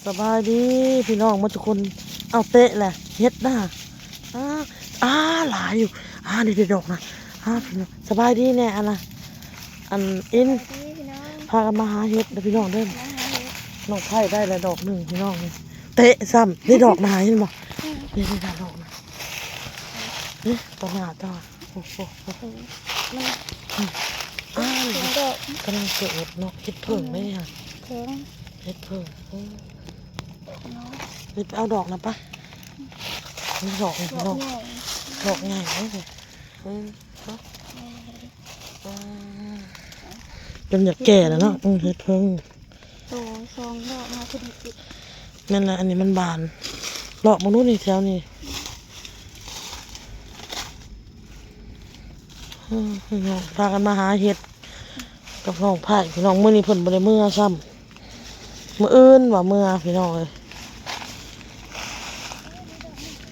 ສະບາຍດີພີ່ນ້ອງໝົດທຸກຄົນ. ເອົາເຕະແຫຼະ ເຫັດນະ. ອາ ອາ ຫຼາຍຢູ່. ອາ ນີ້ໄດ້ດອກນະ. ອາ ພີ່ນ້ອງ ສະບາຍດີແດ່ ອັນນະ ອັນອິນ ສະບາຍດີພີ່ນ້ອງ ພາກັນມາຫາເຫັດເດີພີ່ນ້ອງເດີ. ມາຫາເຫັດ ນ້ອງໄພໄດ້ແລ້ວດອກໜຶ່ງພີ່ນ້ອງ. ນີ້ເຕະຊ້ຳ ນີ້ດອກນະ ເຫັນບໍ່? ອືມ ນີ້ ນີ້ດອກນະ. ເອີ ຕໍ່ໜ້າຕໍ່ ໂອ້ໂຫ ອືມ ມັນ ອືມ ອາ ດອກ ກຳລັງເກີດເນາະ. ເຫັດເຜິ້ງເດ້ນີ້ ເຜິ້ງ ເຫັດເຜິ້ງ. ເອີ ເນາະ ນີ້ໄປເອົາດອກນະປະ. ນີ້ດອກນີ້ ດອກ ດອກໃຫຍ່ ດອກໃຫຍ່ເດ້. ເອີ ເນາະ ອືມ ຈົນຢາກແກ່ແລ້ວເນາະ. ອືມ ເຫັດເຜິ້ງ ໂຕສອງດອກມາພໍດີ. ແມ່ນລະ ອັນນີ້ມັນບານ. ເລາະເບິ່ງດູນີ້ ແຖວນີ້. ອືມ ພີ່ນ້ອງ ພາກັນມາຫາເຫັດກັບນ້ອງໄພພີ່ນ້ອງ. ມື້ນີ້ເພິ່ນບໍ່ໄດ້ເມືອຊ້ຳ ມື້ອື່ນວ່າເມືອພີ່ນ້ອງເອີຍ.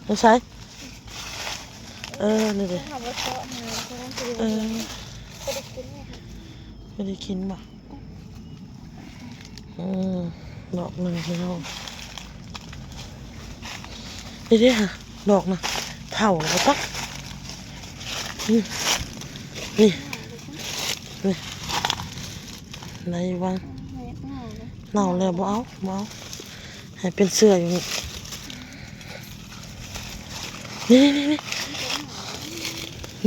ຢູ່ໃສ? ເອີ ນີ້ເດ້. ເອີ ບໍ່ໄດ້ກິນບໍ່? ອືມ ດອກໜຶ່ງພີ່ນ້ອງ. ນີ້ເດ້ ດອກນະ ເຖົ້າແລ້ວປະ. ອືມ ນີ້ ນີ້ ໄດ້ຢູ່ຫວາ? ເໜົ່າແລ້ວ ບໍ່ເອົາ ບໍ່ເອົາ ໃຫ້ເປັນເຊື້ອຢູ່ນີ້. ນີ້ ນີ້ ນີ້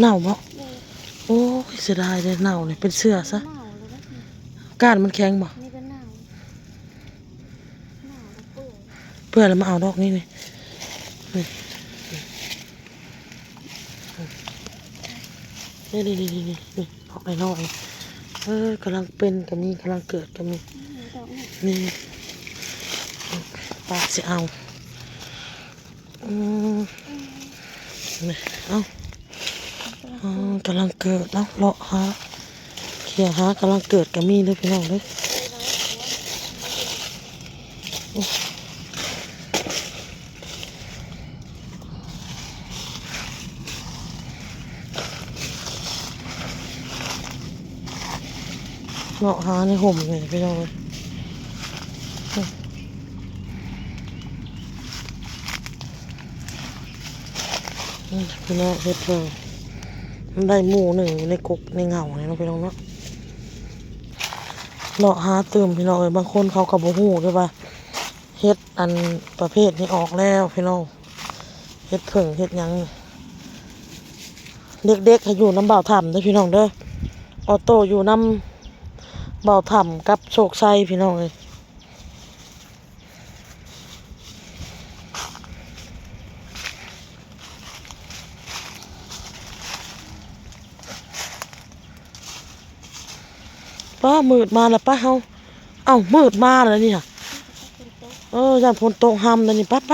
ເນົ່າບໍ່? ໂອ້ຍ ເສຍດາຍເດ້ ເນົ່ານີ້ ເປັນເຊື້ອຊະ. ກ້ານມັນແຂງບໍ່? ເປື່ອຍແລ້ວມາເອົາດອກນີ້ ນີ້ ນີ້ ນີ້ ດອກນ້ອຍໆ. ເອີ ກຳລັງເປັນກໍມີ ກຳລັງເກີດກໍມີ. ນີ້ ປາກຊິເອົາ. ອືມ ນີ້ ເອົາ ອືມ ກຳລັງເກີດເນາະ. ເລາະຫາ ເຂົ້ຍຫາກຳລັງເກີດກໍມີເດີພີ່ນ້ອງເດີ. ເລາະຫາໃນຮົ່ມນີ້ພີ່ນ້ອງເອີຍ. ອືມ ພີ່ນ້ອງ ເຫັດເຜິ້ງ ມັນໄດ້ໝູ່ໜຶ່ງຢູ່ໃນກົກໃນເຫງົ້ານີ້ເນາະ ພີ່ນ້ອງເນາະ. ເລາະຫາຕື່ມພີ່ນ້ອງເອີຍ. ບາງຄົນເຂົາກໍບໍ່ຮູ້ເດ້ວ່າເຫັດອັນປະເພດນີ້ອອກແລ້ວພີ່ນ້ອງ. ເຫັດເຜິ້ງເຫັດຫຍັງ ເດັກໆ ໃຫ້ຢູ່ນຳບ່າວຖ້ຳເດີພີ່ນ້ອງເດີ. ອອໂຕ້ຢູ່ນຳບ່າວຖ້ຳກັບໂຊກໄຊພີ່ນ້ອງເອີຍ. ປ້າ ມືດມາແລ້ວ ໄປເຮົາ. ເອົ້າ ມືດມາແລ້ວນີ້ຫະ. ເອີ ຢ້ານຝົນຕົກຮຳແລ້ວນີ້ ໄປ ໄປ.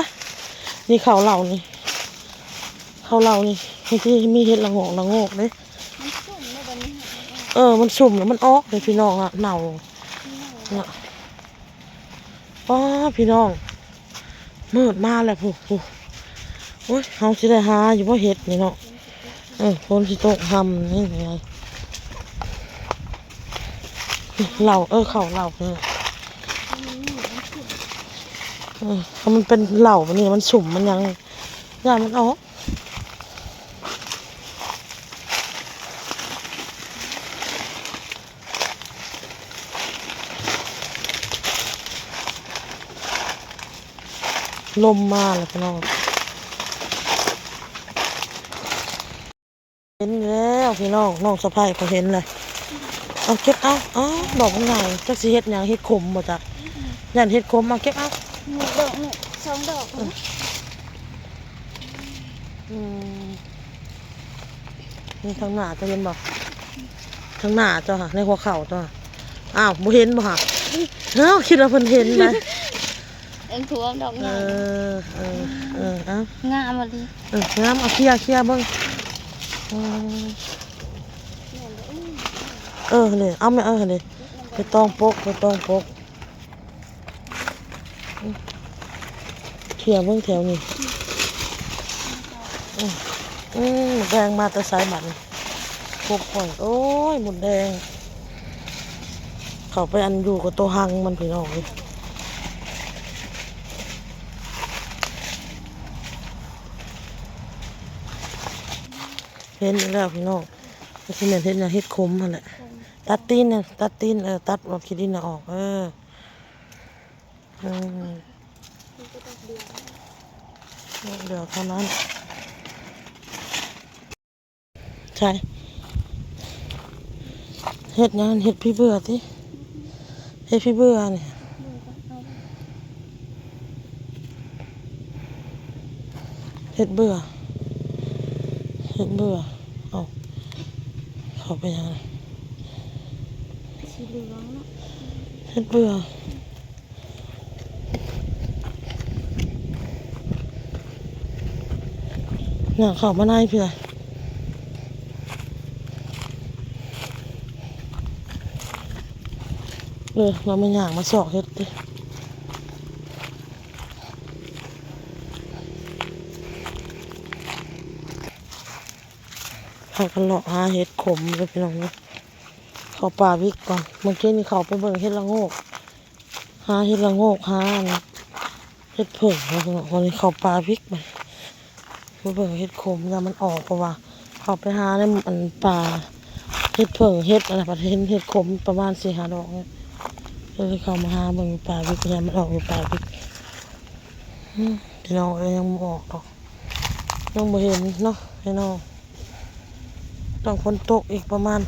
ນີ້ເຂົ້າເຫຼົ່ານີ້ ເຂົ້າເຫຼົ່ານີ້ ບາງທີມີເຫັດລະໂງກ ລະໂງກເດ້. ມັນຊຸ່ມເດ້ບັດນີ້. ເອີ ມັນຊຸ່ມແລ້ວມັນອອກເດ້ພີ່ນ້ອງ ເນົ່າ ເນົ່າ. ປ້າ ພີ່ນ້ອງ ມືດມາແລ້ວພຸ້ນ ໂອ້ຍ ເຮົາຊິໄດ້ຫາຢູ່ບໍ່ເຫັດນີ້ເນາະ. ເອີ ຝົນຊິຕົກຮຳນີ້ ເຫຼົ່າ ເອີ ເຂົ້າເຫຼົ່ານີ້. ເອີ ຖ້າມັນເປັນເຫຼົ່າແບບນີ້ ມັນຊຸ່ມມັນຫຍັງ ຢ້ານມັນອອກ. ລົມມາແລ້ວພີ່ນ້ອງ. ເຫັນແລ້ວພີ່ນ້ອງ ນ້ອງສະໃພ້ເຂົາເຫັນແລ້ວ. ເອົາເກັບເອົາ. ອ້າວ ດອກມັນໃຫຍ່ ຈັກຊິເຮັດຫຍັງ ເຫັດຂົມບໍ່ຈັກ. ຢ້ານເຫັດຂົມ ເອົາເກັບເອົາ. ດອກໜຶ່ງ ສອງດອກ. ເອີ ອືມ ນີ້ທາງໜ້າເຈົ້າເຫັນບໍ່? ທາງໜ້າເຈົ້າຫະ ໃນຫົວເຂົ່າເຈົ້າຫະ. ອ້າວ ບໍ່ເຫັນບໍ່ຫະ? ເອົ້າ ຄິດວ່າເພິ່ນເຫັນໄດ. ເອີ ດອກໃຫຍ່ ເອີ ເອີ ເອີ ເອົ້າ ງາມອີ່ຫຼີ. ເອີ ງາມ ເອົາເຄຍ ເຄຍເບິ່ງ. ເອີ ເອີ ນີ້ ເອົາແມ່ ເອີ ນີ້ ໄປຕອງປົກ ໄປຕອງປົກ. ເຄຍເບິ່ງແຖວນີ້. ອືມ ອືມ ມົດແດງມາແຕ່ໃສບັດນີ້? ພົບຂ້ອຍ ໂອ້ຍ ມົດແດງ ເຂົ້າໄປອັນຢູ່ກັບໂຕຮັງມັນ ພີ່ນ້ອງເອີຍ. ເຫັນອີກແລ້ວພີ່ນ້ອງ ມັນຊິແມ່ນເຫັດຫຍັງ ເຫັດຂົມຫັ້ນແຫຼະ. ຕັດຕີນນະ ຕັດຕີນ ເອີ ຕັດອອກ ຂີ້ດິນນະອອກ ເອີ ອືມ ດອກດຽວເທົ່ານັ້ນ. ໃຊ່ ເຫັດຫຍັງ? ເຫັດຜີເບື່ອຕິ ເຫັດຜີເບື່ອນີ້ ເຫັດເບື່ອ ເຫັດເບື່ອ. ເອົ້າ ເຂົ້າໄປຫຍັງ? ສີເຫຼືອງເນາະ ເຫັດເບື່ອ. ຍ່າງເຂົ້າມາໃນພີ້ລະ ເອີ ເຮົາມາຍ່າງມາຊອກເຫັດຕິ. ພາກັນເລາະຫາເຫັດຂົມເດີພີ່ນ້ອງເດີ. ເຂົ້າປ່າວິກກ່ອນ ເມື່ອກີ້ນີ້ເຂົ້າໄປເບິ່ງເຫັດລະໂງກ ຫາເຫັດລະໂງກ ຫາອັນເຫັດເຜິ້ງເນາະ. ວັນນີ້ເຂົ້າປ່າວິກໄປ ໄປເບິ່ງເຫັດຂົມ ຢ້ານມັນອອກ ເພາະວ່າເຂົ້າໄປຫາໃນອັນປ່າເຫັດເຜິ້ງ ເຫັດອັນນັ້ນ ພັດເຫັນເຫັດຂົມປະມານສີ່ຫ້າດອກນີ້ ກໍເລີຍເຂົ້າມາຫາເບິ່ງຢູ່ປ່າວິກ ຢ້ານມັນອອກຢູ່ປ່າວິກ. ອືມ ພີ່ນ້ອງເອີຍ ຍັງບໍ່ອອກດອກ ຍັງບໍ່ເຫັນເນາະພີ່ນ້ອງ. ຕ້ອງຝົນຕົກອີກປະມານ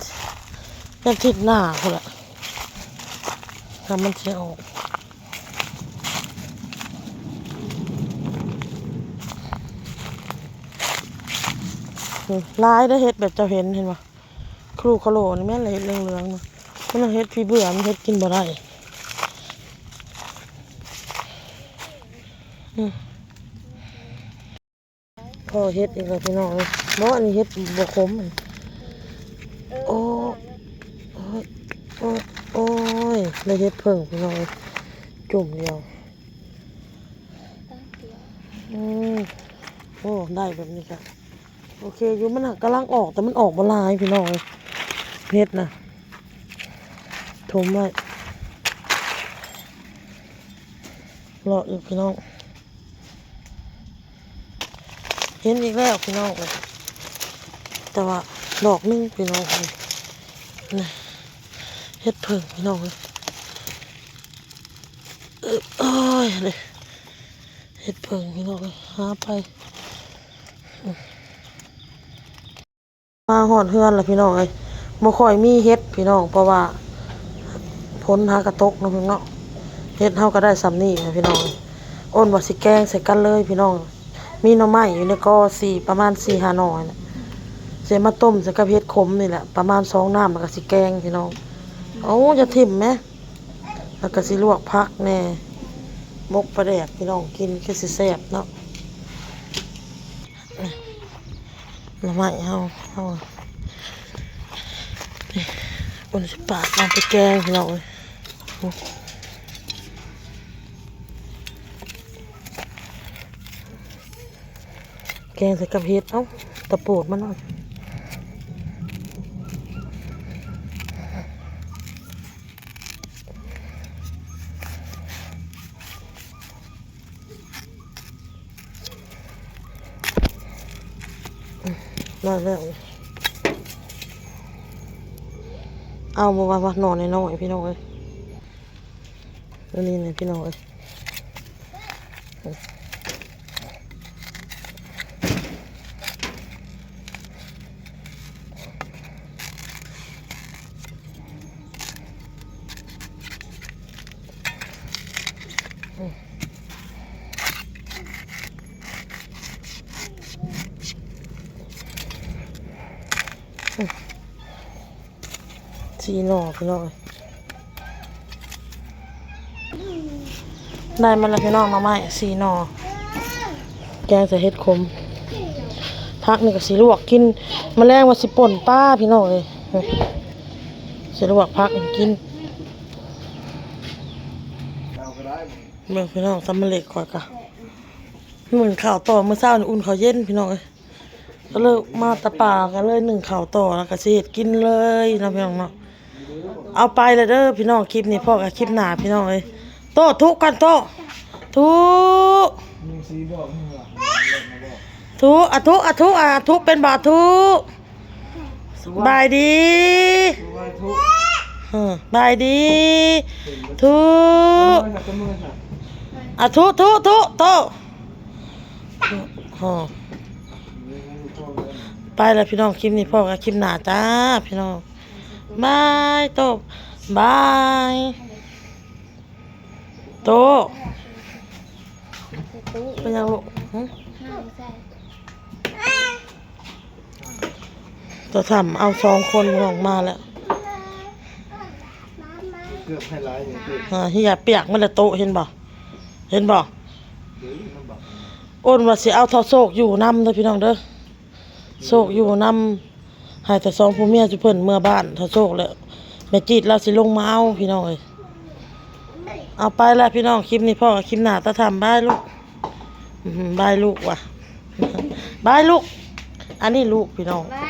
ອາທິດໜ້າພຸ້ນລະ ຖ້າມັນຊິອອກ. ຫຼາຍເດ້ເຫັດແບບເຈົ້າເຫັນ ເຫັນບໍ່? ຄຣູຄະໂຫຼນີ້ແມ່ນລະ ເຫັດເຫຼືອງໆນະ. ມັນເຫັດຜີເບື່ອ ມັນເຫັດກິນບໍ່ໄດ້. ອືມ ພໍເຫັດອີກແລ້ວພີ່ນ້ອງເອີຍ. ບໍ່ ອັນນີ້ເຫັດບໍ່ຂົມ. ໂອ້ຍ ໂອ້ຍ ໂອ້ຍ ໄດ້ເຫັດເຜິ້ງພີ່ນ້ອງເອີຍ ຈຸ້ມດຽວ. ອືມ ໂອ້ ໄດ້ແບບນີ້ກະໂອເຄຢູ່. ມັນກຳລັງອອກ ແຕ່ມັນອອກບໍ່ຫຼາຍພີ່ນ້ອງເອີຍ ເຫັດນະ ຖົມໄວ້. ເລາະຢູ່ພີ່ນ້ອງ ເຫັນອີກແລ້ວພີ່ນ້ອງເອີຍ ແຕ່ວ່າດອກໜຶ່ງພີ່ນ້ອງເອີຍ ນະ ເຫັດເຜິ້ງພີ່ນ້ອງເອີຍ. ໂອ້ຍ ເດ້ ເຫັດເຜິ້ງພີ່ນ້ອງເອີຍ ຫາໄປ. ມາຮອດເຮືອນແລ້ວພີ່ນ້ອງເອີຍ ບໍ່ຄ່ອຍມີເຫັດພີ່ນ້ອງ ເພາະວ່າຝົນຫາກະຕົກເນາະພີ່ນ້ອງເນາະ. ເຫັດເຮົາກະໄດ້ສ່ຳນີ້ແຫຼະພີ່ນ້ອງເອີຍ ໂອ້ນວ່າຊິແກງໃສ່ກັນເລີຍພີ່ນ້ອງ. ມີໜໍ່ໄມ້ຢູ່ໃນກໍສີ່ ປະມານສີ່ຫ້າໜໍ່ນີ້ແຫຼະ ຊິມາຕົ້ມໃສ່ກັບເຫັດຂົມນີ້ແຫຼະ ປະມານສອງນ້ຳ ແລ້ວກະຊິແກງພີ່ນ້ອງ. ໂອ້ ຢ່າຖິ້ມແມະ. ແລ້ວກະຊິລວກຜັກແດ່ ໝົກປາແດກພີ່ນ້ອງກິນ ຄືຊິແຊບເນາະ. ໜໍ່ໄມ້ເຮົາ ເຮົາ ນີ້ ໂອ້ນຊິປາດເອົາໄປແກງພີ່ນ້ອງເອີຍ. ແກງໃສ່ກັບເຫັດ ເອົ້າ ຕະໂປດມັນເນາະ. ໄດ້ແລ້ວ ເອົາ ບໍ່ວ່າ ວ່າໜໍ່ນ້ອຍໆ ພີ່ນ້ອງເອີຍ. ອັນນີ້ນະພີ່ນ້ອງເອີຍ ສີ່ໜໍ່ພີ່ນ້ອງເອີຍ. ໄດ້ມາແລ້ວພີ່ນ້ອງ ໜໍ່ໄມ້ສີ່ໜໍ່ ແກງໃສ່ເຫັດຂົມ. ຜັກນີ້ກະຊິລວກກິນ ມະແລງວ່າຊິປົ່ນປາພີ່ນ້ອງເອີຍ ຊິລວກຜັກກິນ. ເບິ່ງພີ່ນ້ອງ ສຳມະເລັກຂ້ອຍກະໜຶ້ງເຂົ້າຕໍ່ ມື້ເຊົ້ານີ້ອຸ່ນເຂົ້າເຢັນພີ່ນ້ອງເອີຍ. ກະເລີຍມາແຕ່ປ່າ ກະເລີຍໜຶ້ງເຂົ້າຕໍ່ ແລ້ວກະຊິເຮັດກິນເລີຍເນາະພີ່ນ້ອງເນາະ. ເອົາໄປແລ້ວເດີພີ່ນ້ອງ ຄລິບນີ້ພໍ້ກັນຄລິບໜ້າພີ່ນ້ອງເອີຍ. ໂຕ ທຸກກັນໂຕ ທຸ ທຸ ອະທຸ ອະທຸ ອະທຸ ເປັນບໍ່ ອະທຸ. ບາຍດີ ເອີ ບາຍດີ ທຸ ອາ ທຸ ທຸ ທຸ ໂຕ ໂອ້ ໄປລະພີ່ນ້ອງ ຄລິບນີ້ພໍ້ກັນຄລິບໜ້າຈ້າພີ່ນ້ອງ ບາຍໂຕ ບາຍໂຕ ເປັນຫຍັງລູກ ຫຶ? ຕາທຳເອົາສອງຄົນອອກມາແລ້ວ ເກືອບໃຫ້ຫຼາຍນີ້ ເກືອບ ອ່າ ເຫື່ອປຽກໝົດແລ້ວໂຕະ ເຫັນບໍ່ ເຫັນບໍ່? ໂອ້ນວ່າຊິເອົາທ້າວໂຊກຢູ່ນຳເດີພີ່ນ້ອງເດີ ໂຊກຢູ່ນຳ ໃຫ້ແຕ່ສອງຜົວເມຍຈຸເພິ່ນເມືອບ້ານ ທ້າວໂຊກ ແລ້ວແມ່ຈີດລາວຊິລົງມາເອົາພີ່ນ້ອງເອີຍ. ເອົາໄປລະພີ່ນ້ອງ ຄລິບນີ້ພໍ້ກັນຄລິບໜ້າ ຕາທຳ ບາຍລູກ ບາຍລູກວ່າ ບາຍລູກ ອັນນີ້ລູກພີ່ນ້ອງ ບາຍ